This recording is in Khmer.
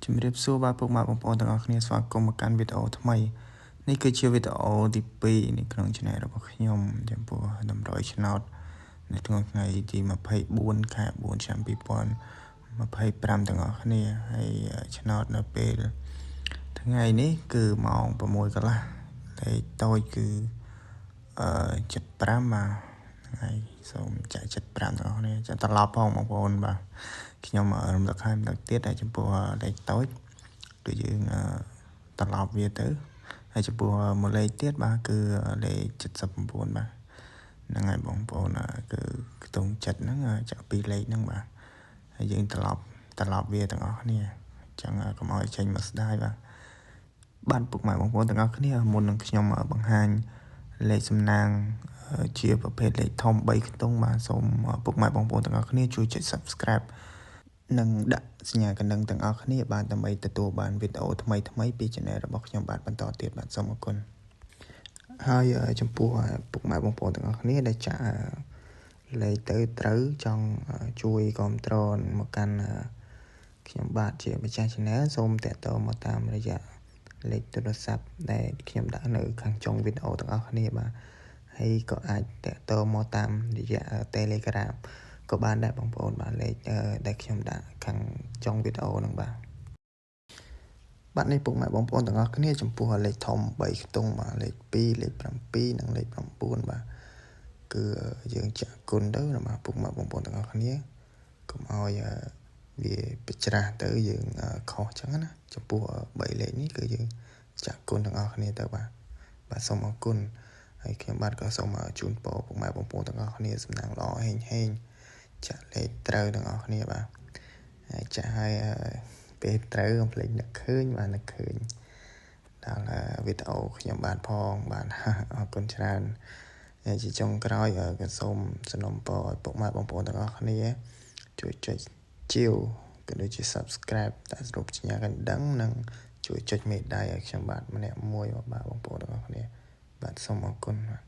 ជំរាបសួរបាទពុកម៉ែបងប្អូនទាំងអស់គ្នាស្វាគមន៍មកកាន់វីដេអូថ្មីនេះគឺជាវីដេអូទី2នៅក្នុង Channel របស់ខ្ញុំចំពោះតម្រុយឆ្នោតនៅក្នុងថ្ងៃទី24ខែ4ឆ្នាំ2025ទាំងអស់គ្នាហើយឆ្នោតនៅពេលថ្ងៃនេះគឺម៉ោង6កន្លះលេខតូចគឺ75បាទថ្ងៃសូមចាក់75ទាំងអស់គ្នាចាក់ត្រឡប់ផងបងប្អូនបាទខ្ញុំរំលឹកឲ្យម្ដងទៀតតែចំពោះលេខតូចគឺយើងត្រឡប់វាទៅហើយចំពោះមួយលេខទៀតបាទគឺលេខ79បាទហ្នឹងហើយបងប្អូនគឺខ្ទង់ចិត្តហ្នឹងចាក់ពីរលេខហ្នឹងបាទហើយយើងត្រឡប់វាទាំងអស់គ្នាអញ្ចឹងកុំឲ្យចេញមកស្ដាយបាទបានពុកម៉ែបងប្អូនទាំងអស់គ្នាមុននឹងខ្ញុំបង្ហាញលេខសំណាងជាប្រភេទលេខធំ3ខ្ទង់បាទសូមពុកម៉ែបងប្អូនទាំងអស់គ្នាជួយចុច Subscribe និងដាក់សញ្ញាកណ្ដឹងទាំងអស់គ្នាបាទដើម្បីទទួលបានវីដេអូថ្មីៗពី Channel របស់ខ្ញុំបាទបន្តទៀតបាទសូមអរគុណហើយចំពោះពុកម៉ែបងប្អូនទាំងអស់គ្នាដែលចាក់លេខទៅត្រូវចង់ជួយគ្រប់គ្រងមកកាន់ខ្ញុំបាទជាម្ចាស់ Channel សូមតាក់ទងមកតាមរយៈលេខទូរស័ព្ទដែលខ្ញុំដាក់នៅខាងចុងវីដេអូទាំងអស់គ្នាបាទហើយក៏អាចតាក់ទងមកតាមរយៈ Telegram ក៏បានដែរបងប្អូនបាទលេខដែលខ្ញុំដាក់ខាងចុងវីដេអូហ្នឹងបាទបាទនេះពុកម៉ែបងប្អូនទាំងអស់គ្នាចំពោះលេខធំ3ខ្ទង់បាទលេខ2លេខ7និងលេខ9បាទគឺយើងចាក់គុណទៅបាទពុកម៉ែបងប្អូនទាំងអស់គ្នាកុំឲ្យវាបច្រាស់ទៅយើងខុសចឹងណាចំពោះ3លេខនេះគឺយើងចាក់គុណទាំងអស់គ្នាទៅបាទបាទសូមអរគុណហើយខ្ញុំបាទក៏សូមជូនពរពុកម៉ែបងប្អូនទាំងអស់គ្នាសំណាងល្អហេងហេងចាក់លេខត្រូវទាំងអស់គ្នាបាទហើយចាក់ឲ្យពេលត្រូវកុំភ្លេចនឹកឃើញបាទនឹកឃើញដល់វីដេអូខ្ញុំបាទផងបាទអរគុណច្រើនហើយជាចុងក្រោយក៏សូមសំណូមពរឲ្យពុកម៉ែបងប្អូនទាំងអស់គ្នាជួយចុចជាវក៏ដូចជា Subscribe ដាក់រូបសញ្ញាកណ្ដឹងនិងជួយចុចមេដៃឲ្យខ្ញុំបាទម្នាក់មួយបាទបងប្អូនទាំងអស់គ្នាបាទសូមអរគុណបាទ